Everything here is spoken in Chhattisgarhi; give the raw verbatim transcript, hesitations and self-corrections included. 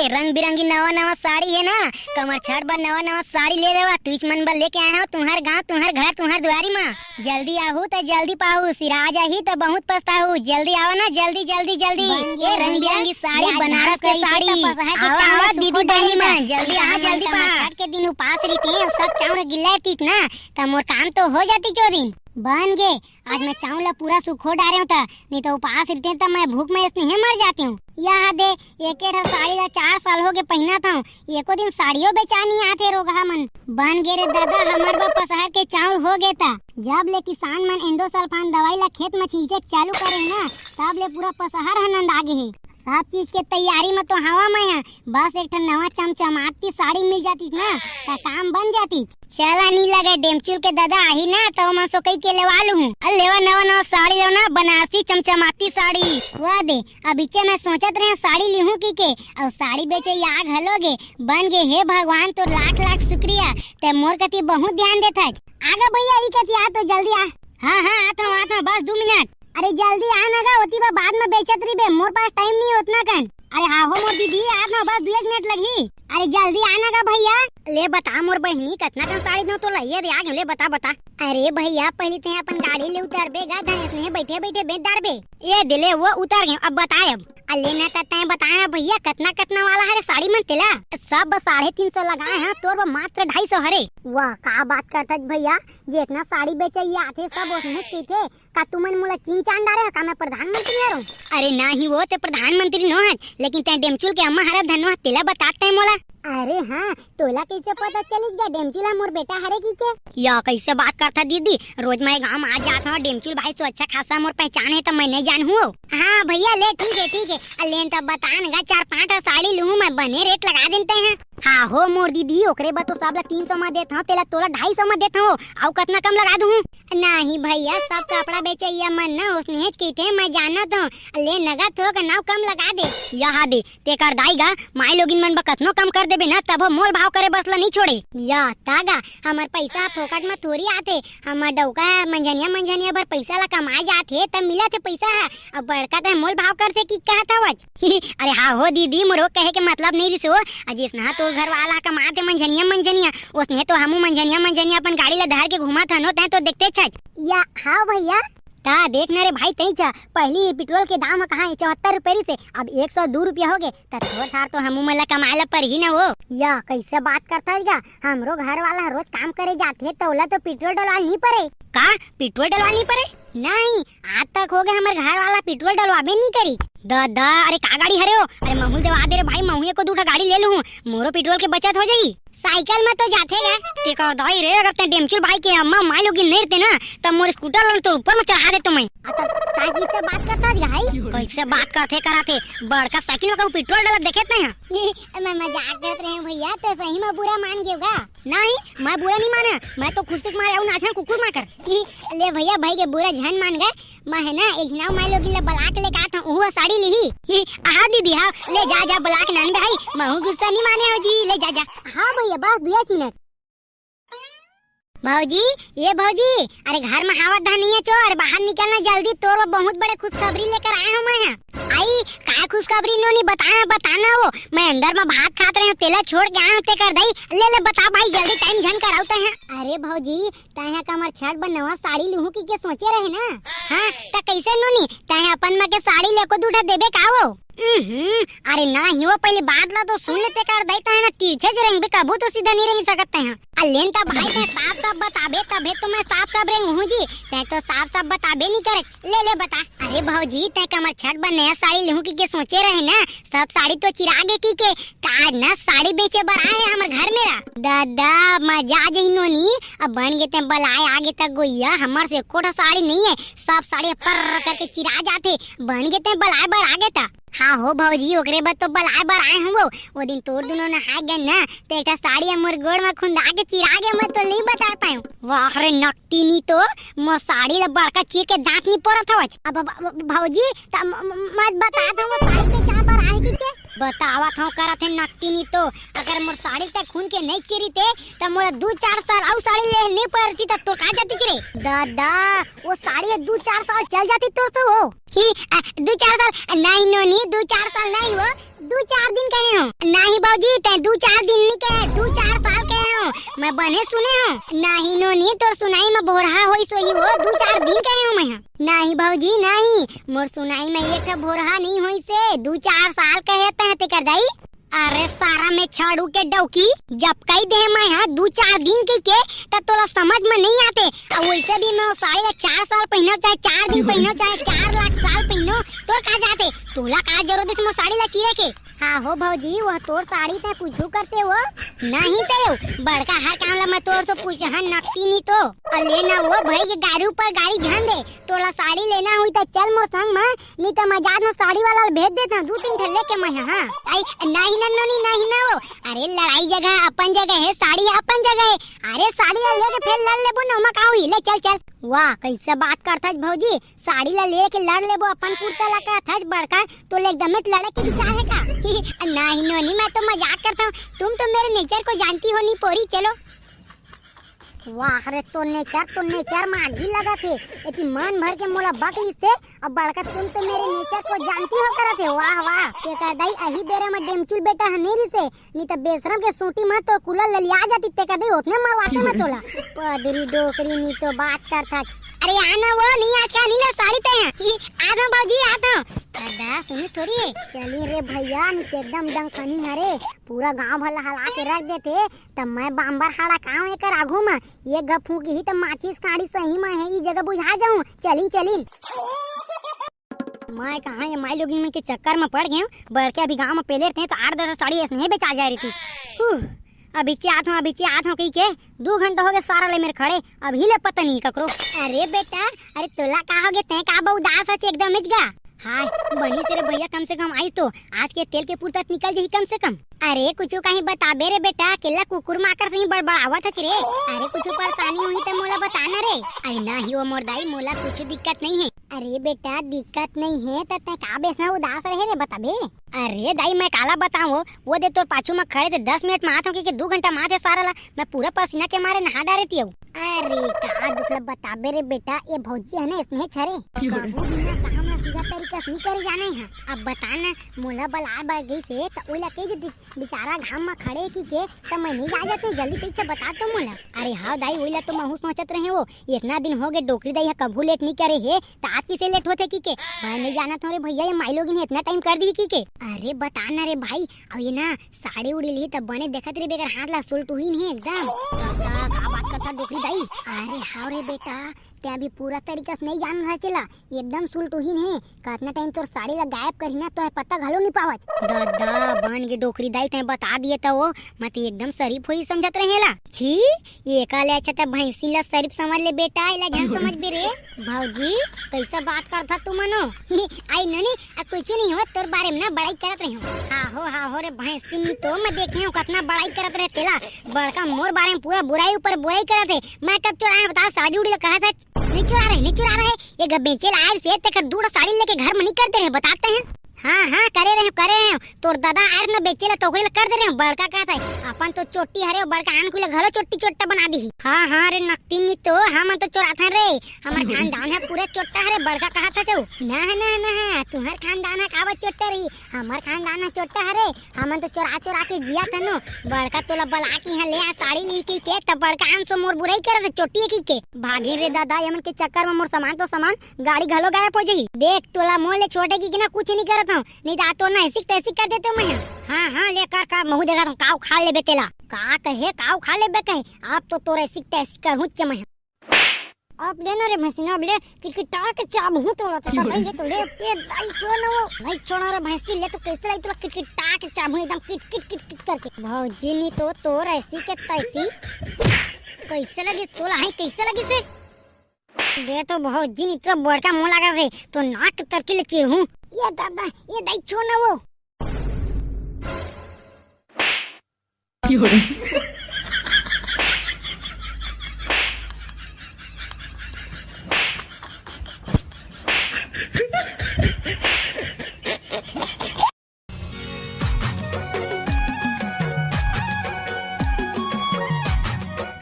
ए, रंग बिरंगी नवा नवा साड़ी हे ना, कमर छठ बर नवा नवा साड़ी ले लेवा। तुइच मन बर लेके आए हव, तुम्हर गांव, तुम्हर घर, तुम्हर दुआरी मा। जल्दी आहू त जल्दी पाहू, सिरा जाही त बहुत पछताहू। जल्दी आवा ना, जल्दी, जल्दी, जल्दी। बन गे ए, रंग भैया, बिरंगी साड़ी, आज बनारस नाम के कही से साड़ी। त पसहर के आवा, चाउर आवा, सुखो दीदी डारे बहिनी मा। मन, जल्दी आवा, जल्दी हमन जल्दी कमर पाहा। छठ के दिन उपास रहिते, अउ सब चाउर गिल्ला रहितिस ना, त मोर काम तो हो जातिस ओ दिन। बन गे, आज मैं चाउर ला पूरा सुखो डारे हूं त, नहीं तो उपास रहिते त मैं भूख में स्नेहे मर जाते हूं। यह दे, एक एक ठो साड़ी ला चार साल हो गे पहिनत हूं, एको दिन साड़ियों बेचा नहीं आथे रोगहा मन। बन गे रे दादा, हमर बर पसहर के चाउर हो गे त। जब ले किसान मन एंडोसल्फान दवाई ला खेत म छींचे के चालू करे हे ना, तब ले पूरा पसहर ह नंदा गे हे। सब चीज के तैयारी म तो हवा मैं ह, बस एक ठन नवा चमचमाती साड़ी मिल जातिस ना, त काम बन जातिस। चला नी लगे, डेमचुल के दादा आही ना, त ओमन सोकई के लेवा लूहूं। अ लेवा नवा नवा साड़ी लेवा ना, बनारसी चमचमाती साड़ी। वाह दे, अब इच्चे मैं सोचत रहे साड़ी लिहूं की के, अउ साड़ी बेचे या घलो गे। बन गे, हे भगवान, तोर लाख लाख शुक्रिया, तै मोर कति बहुत ध्यान देथस। आगा भैया, ई कति आ तो जल्दी आ। हाँ, हाँ, आत हूँ, आत हूँ, बस दू मिनट। अरे जल्दी आ ना गा, ओती बा बाद में बेचत रहिबे, मोर पास टाइम नहीं ओतना कन। अरे हाँ हो मोर दीदी, आत हूँ, बस दू एक मिनट लगही। अरे जल्दी आ ना गा भैया। ले बता मोर बहिनी, कतना कन साड़ी दो तोला, ये दे आ गयो, ले बता, बता। अरे भैया, पहली ते अपन गाड़ी ले उतरबे गा, धनेश ने बैठे बैठे बेच डारबे। ये दे ले, वो उतर गए, अब बता अब। अले न त तैं बताया भैया, कतना कतना वाला हरे साड़ी मन तेला? सब साढ़े तीन सौ लगाए हैं, तोर बर मात्र ढाई सौ हरे। वाह, का बात करथस भैया, जेतना साड़ी बेचे ये आथे, सब ओसनेच कहिथे। का तुमन मोला चिन चान डारे हो? का मैं प्रधानमंत्री हरव? अरे नाही वो, ते प्रधानमंत्री नो हस, लेकिन तैं डेमचुल के अम्मा हरा धनो ह, तेला बतात तैं मोला। अरे हाँ, तोला कैसे पता चलिस गा डेमचुल ह मोर बेटा हरे की के? या कैसे बात करथा दीदी, रोज मैं गांव में आ जात हूँ, डेमचुल भाई सो अच्छा खासा मोर पहचान है, त मैं नहीं जानहूँ। हाँ भैया, ले ठीक है, ठीक है, अ लेन तब बता न गा, चार पांच ठो साड़ी लूहूँ मैं, बने रेट लगा देन तैं ह। हाँ हो मोर दीदी, ओकरे बर तो सब ला तीन सौ में देत हूँ, तेला तोला ढाई सौ में देत हूँ, अउ कतना कम लगा दूहूँ? नहीं भैया, सब कपड़ा बेचैया मन न ओसनेच कहिथे, मैं जानत हूँ, ले नगद हो के नाव कम लगा दे। यह दे, तेकर दाई गा, माई लोगिन मन बर कतनो कम कर देबे न, तभो मोल भाव करे बस ल नइ छोड़े। या, त गा, हमर पइसा ह फोकट म थोरी आथे, हमर डउका ह मंझनिया मंझनिया भर पइसा ल कमाए जाथे, तब मिलत हे पइसा ह, अउ बड़का तैं मोल भाव करथे कि कहत हवच? अरे हाँ हो दीदी, मोरो कहे के मतलब नइ रिस हो, अ जइसना तोर घर वाला ह कमाथे मंझनिया मंझनिया, ओसने तो हमू मंझनिया मंझनिया अपन गाड़ी ल धर के घूमत हन, तैं तो देखतेच हच। या, हाँ भैया, त देख न रे भाई, तइच पहिली पेट्रोल के दाम ह कहाँ चौहत्तर रुपया रिहिस हे, अब एक सौ दू रुपया हो गे, त थोर थार तो हमू मन ला कमाए ला परही न वो। या, कइसे बात करथस गा? हमरो घर वाला ह रोज काम करे जाथे, त ओला तो पेट्रोल डलवाल नी परे। का? पेट्रोल डलवाल नी परे? नहीं, आज तक हो गे हमर घर वाला पेट्रोल डलवाबे नी करी। द, द, अरे का गाड़ी हरे हो? अरे महूल देवा दे रे भाई, महूँ एको दू ठा गाड़ी ले लूहूँ, मोरो पेट्रोल के बचत हो जाही। साइकिल में तो जाथे गा। तेकर दाई रे, अगर तैं डेमचुल भाई के अम्मा माई लोगिन नइ रहते ना, तब मोर स्कूटर ला तोर ऊपर में चढ़ा देतो मैं। आ, त तैं कइसे बात करथस भाई? कइसे बात करथे कराथे? बड़का साइकिल में कहूँ पेट्रोल डालत देखे तैं ह? मैं मजाक करत रहे हूँ भैया, तैं सही में बुरा मान गेव गा? नहीं, मैं बुरा नहीं माने, मैं तो खुशी के मारे अउ नाचन कुकुर माकर। ले भैया, भाई के बुरा झन मान गा, मैं ह ना, एक झिन अउ माई लोगिन ला बला के लेके आत हूँ, उहू साड़ी लिही। ही, आहा दीदी, हाँ, ले जा, जा, बला के लान बे, हाई, महूँ गुस्सा नहीं माने हो जी, ले जा, जा। हाँ भैया, बस दू एक मिनट। भौजी, ये भौजी, अरे घर में हावत धान नहीं है चो, अरे बाहर निकलना जल्दी, तोर बर बहुत बड़े खुशखबरी लेकर आए हूँ मैं ह। आई, का खुशखबरी नोनी, बताना, बताना वो, मैं अंदर में भात खात रहे हूँ, तेला छोड़ के आए हूँ, तेकर दाई, ले, ले, बता भाई, जल्दी टाइम झन कराऊ तैं ह। अरे भौजी, तैं ह कमर छठ बर नवा साड़ी लूहूं कहिके सोचे रहे ना? हाँ, त कइसे नोनी? तैं ह अपन माँ के साड़ी ले एको दू ठा देबे का वो? उहुं, अरे ना ही वो, पहली बात ला तो सुन ले, तेकर दाई तैं ह ना तिरछे ज रेंगबे, कभू तो सीधा नहीं रेंग सकत तैं ह। अ लेन त भाई तैं साफ साफ बताबे तभे तो मैं साफ साफ रेंगहूं जी, तैं तो साफ साफ बताबे नहीं करे। ले ले बता। अरे भौजी, तैं कमर छठ बर नया साड़ी लूहूं कहिके सोचे रहे ना, सब साड़ी तो चिरा गे कहिके, त आज ना साड़ी बेचे बर आए हे हमर घर मेर। दादा, मजा आ जही नोनी, अब बन गे तैं बलाए आ गे त गोइया, हमर से एको ठा साड़ी नहीं है, सब साड़ी पर्र करके चिरा जाथे, बन गे तैं बलाए बर आ गे त। हाँ हो भौजी, ओकरे बर तो बलाए बर आए हूँ वो, वो दिन तोर दुनों नहाए गए ना, त एक ठा साड़ी ह मोर गोड़ में खुंदा के चिरा गे, मैं तो नहीं बता पाए हूँ। वाह रे नकटीनी तो, मोर साड़ी ला बड़का चीर के दांत नहीं पोरत हवच। अब, अब, अब भौजी, त म-, म-, मैं बतात हूँ, वो साड़ी बेचाए बर आए कहिके। बतावत हूँ, करत हे नकटीनी तो, अगर मोर साड़ी तैं खून के नहीं चिरी ते, त मोला दू चार साल अउ साड़ी ले नहीं पड़ती, त तोर का जातिच रे? दादा, वो साड़ी ह दू चार साल चल जातिस तोर से वो। ही, आ, दू चार साल, नहीं नोनी, दू चार साल नहीं वो, दू चार दिन कहे हंव। नहीं भौजी, तैं दू चार दिन नहीं कहे, दू चार साल कहे हंव। मैं बने सुने हंव। नहीं नोनी, तोर सुनई में भोरहा होइस होही वो, दू चार दिन कहे हंव मैं ह। नहीं भौजी, नहीं, मोर सुनई में एक ठो भोरहा नहीं होइस हे, दू चार साल कहे तैं तेकर दाई। अरे सारा में छाड़ू के डौकी, जब कही दे मैं ह दू चार दिन कहिके, त तोला समझ में नहीं आते। अउ वैसे भी मैं वो साड़ी ला चार साल पहिनव, चाहे चार दिन पहिनव, चाहे चार लाख साल पहिनव, तोर का जाते? तोला का जरूरत हे मोर साड़ी ला चीरे के? हाँ हो भौजी, वो तोर साड़ी तैं कुछू करते वो? नहीं ते बड़का हर काम ला मैं तोर से पूछहूं नकटी नी तो। अउ ले ना वो भई के गाड़ी ऊपर गाड़ी झन दे, तोला साड़ी लेना होही त चल मोर संग में, नी त मैं जात हंव साड़ी वाला ल भेज देत हंव, दू तीन ठन लेके मैं ह, हाँ। आई, नहीं ना नोनी, नहीं ना वो। अरे लड़ाई जगह अपन जगह हे, साड़ी अपन जगह हे। अरे साड़ी ला लेके फेर लड़ लेबो ना, ओमा का होही, ले चल, चल। वाह, कइसे बात करथस भौजी, साड़ी ला लेके लड़ लेबो, अपन पुरता ला कहथस बड़का, तोला एकदमेच लड़े के विचार हे का? नहीं नोनी, मैं तो मजाक करत हंव, तुम तो मेरे नेचर को जानती हो नी पोरी, चलो। वाह रे, तोर नेचर, तोर नेचर माघी लगत हे। एती मन भर के मोला बक लिस ते, अउ बड़का तुम तो मेरे नेचर को जानती हो करत हे। वाह, वाह। तेकर दाई अही बेरा म डेमचुल बेटा ह नइ रिसे, नी त बेसरम के सूंटी म तोर कुला ललिया जाती, तेकर दाई ओतने मरवाते म तोला। पदरी डोकरी नी तो बात करथस। अरे आ ना वो, नहीं आज का नहीं ला साड़ी तैं ह। ई, आ ना भौजी, आ ना। अदा, सुनी थोड़ी हे। चली रे भैया, नी त एकदम डंखनी हरे। पूरा गांव भर ला हला के रख देथे। त मैं बांबर हाड़ा कांव एकर आघू म, ये ग फूंकही त माचिस काड़ी सही म हे, ई जगह बुझा जाहूं। चलिन, चलिन। मैं कहां ये माईलोगिन मन के चक्कर म पड़ गेंव। बड़के अभी गांव म पेले रहितें त आठ दस साड़ी अइसने बेचा जाय रहितिस। हू, अभी चे आत हंव, अभी चे आत हंव कहिके दू घंटा होगे सारा ले मेर खड़े, अभी ले पता नहीं ककरो। अरे बेटा, अरे तोला का होगे, तैं का बा उदास हच एकदमेच गा? हाय, बनिस रे भैया, कम से कम आइस तो, आज के तेल के पुरता निकल जही कम से कम। अरे कुछू कहीं बताबे रे बेटा, अकेला कुकुर माकर सही बड़बड़ावत हच रे। अरे कुछू परेशानी होही त मोला बता ना रे। अरे नहीं वो मोर दाई, मोला कुछू दिक्कत नहीं हे। अरे बेटा, दिक्कत नहीं हे त तैं का बेसना उदास रहे रे, बताबे? अरे दाई, मैं काला बतावं, वो दे तोर पाछू म खड़े ते दस मिनट म आत हंव कहिके दू घंटा म आत हे सारा ला, मैं पूरा पसीना के मारे नहा डारे तियव। अरे का दुख ल बताबे रे बेटा, ये भौजी हे ना, अइसने छरे। कभू भी ना काम ला सीधा तरीका से नहीं करे जाने ह। अब बता ना, मोला बलाय बर गइस हे, त ओला कह देती, बेचारा घाम म खड़े कहिके, त मैं नहीं जा जाते, जल्दी ठीक से बता तो मोला। अरे हाँ दाई, वही ला तो महू सोचत रहे वो, इतना दिन होगे डोकरी दाई ह कभू लेट नहीं करे हे, त आज किसे लेट होथे कहिके? मैं नहीं जानत हंव रे भैया, ये माईलोगिन ह इतना टाइम कर दिही कहिके। अरे बता ना रे भाई, अउ ये ना साड़ी उड़ी लिही त बने देखत रहिबे, एकर हाथ ला सुलटुहिन हे एकदम। का, का, का बात करथस डोकरी दाई? अरे हाव रे बेटा, तैं अभी पूरा तरीका से नहीं जानत हस एला, एकदम सुलटुहिन हे। कतना टाइम तोर साड़ी ला गायब करही ना, तोहे पता घलो नहीं पावच। ददा, बन गे डोकरी दाई, तैं बता दिए त वो, मैं तो एकदम शरीफ होही समझत रहें एला। छी, एकर ले अच्छा त भैंसी ला शरीफ समझ ले बेटा, एला झन समझबे रे। भौजी, कइसे बात करथस तू मनो? आई नोनी, आ कुछू नहीं होवत, तोर बारे म ना बड़ाई करत रहेंव। हाँ हो, हाँ हो रे भैंसी, तो मैं देखे हंव कतना बड़ाई करत रहे तेला। बड़का मोर बारे म पूरा बुराई ऊपर बुराई करत हे। मैं कब चोराए हंव बता, साड़ी उड़ी ला कहत हस। नहीं चोराए रहें, नहीं चोराए रहें। ये ग बेचे ला आय रहिसे, तेकर दू ठो साड़ी लेके घर म नहीं कर दे रहें, बता तैं ह। हाँ, हाँ, करे रहेंव, करे रहेंव। तोर ददा आय रहिस ना बेचे ला, त ओकरे ला कर दे रहेंव। बड़का कहत हे, अपन तो चोट्टी हरे, बड़का आनकू ला घलो चोट्टी चोट्टा बना दिही। हाँ, हाँ रे नकटिन, नहीं तो हमन तो चोराथन रे। हमर खानदान ह पूरा चोट्टा हरे, बड़का कहत हस। ना, ना, ना, तुंहर खानदान ह काबर चोट्टा रही? हमर खानदान ह चोट्टा हरे, हमन तो चोरा चोरा के जियत हन। बड़का तोला बला के इहां ले आ साड़ी लिही कहिके, त बड़का आन सो मोर बुराई करत हे, चोट्टी कहिके। भागेंव रे ददा, एमन के चक्कर म मोर समान तो समान, गाड़ी घलो गायब हो जाही। देख, तोला मोर ले छोटे कहिके ना कुछ नहीं करत हंव, नहीं त आज तोर ना ऐसी तैसी कर देतेंव मैं ह। हाँ, हाँ, ले कर, कर, महू देखत हंव, का उखाड़ लेबे तेला। का कहे, का उखाड़ लेबे कहे? अब तो तोर ऐसी तैसी करहूं च मैं ह। अब ले ना रे भैंसी ना, अब ले, किटकिटा के चाबहूं तोला, तो भाई ले तो ले, ए दाई छोड़ ना वो, भाई छोड़ ना रे भैंसी, ले तो कइसे लाई तोला किटकिटा के चाबहूं, एकदम किट किट किट किट करके। भौजी नहीं तो तोर ऐसी के तैसी। कइसे लगिस तोला, हाय कइसे लगिस हे? ले तो भौजी नहीं तो बड़का मुंह लगा रे, तो नाक तरकी ले चिरहूं। ए दादा, ए दाई छोड़ ना वो।